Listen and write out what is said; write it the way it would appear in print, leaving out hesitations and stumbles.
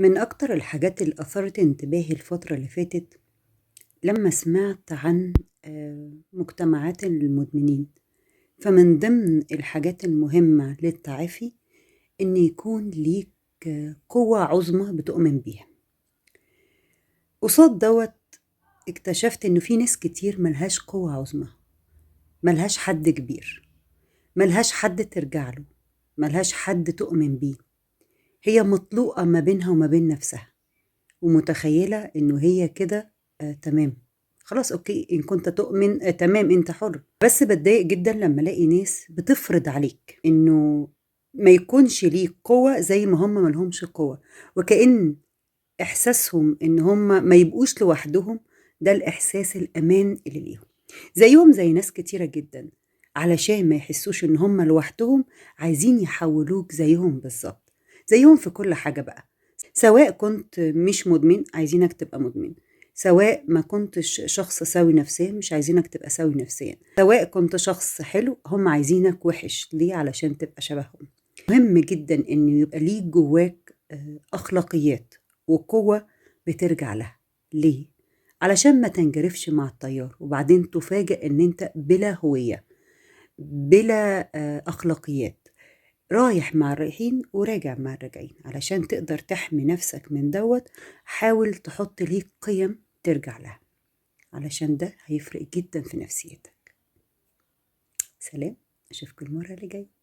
من أكتر الحاجات اللي أثارت انتباهي الفترة اللي فاتت لما سمعت عن مجتمعات المدمنين. فمن ضمن الحاجات المهمة للتعافي إن يكون ليك قوة عظمى بتؤمن بيها. قصاد دوت اكتشفت إنه في ناس كتير ملهاش قوة عظمى، ملهاش حد كبير، ملهاش حد ترجع له، ملهاش حد تؤمن بيه. هي مطلوقة ما بينها وما بين نفسها ومتخيلة إنه هي كده تمام، خلاص okay، إن كنت تؤمن تمام أنت حر. بس بتضايق جدا لما ألاقي ناس بتفرض عليك إنه ما يكونش ليك قوة زي ما هم ملهمش قوة، وكأن إحساسهم إن هم ما يبقوش لوحدهم ده الإحساس الأمان اللي ليهم، زيهم زي ناس كتيرة جدا. علشان ما يحسوش إن هم لوحدهم عايزين يحولوك زيهم بالظبط، زيهم في كل حاجة بقى، سواء كنت مش مدمن عايزينك تبقى مدمن، سواء ما كنتش شخص سوي نفسيا مش عايزينك تبقى سوي نفسيا، سواء كنت شخص حلو هم عايزينك وحش. ليه؟ علشان تبقى شبههم. مهم جدا إن يبقى ليك جواك أخلاقيات وقوة بترجع لها. ليه؟ علشان ما تنجرفش مع التيار وبعدين تفاجئ إن أنت بلا هوية، بلا أخلاقيات، رايح مع الرايحين وراجع مع الراجعين. علشان تقدر تحمي نفسك من دوت حاول تحط ليك قيم ترجع لها، علشان ده هيفرق جدا في نفسيتك. سلام، أشوفكم المرة اللي جاية.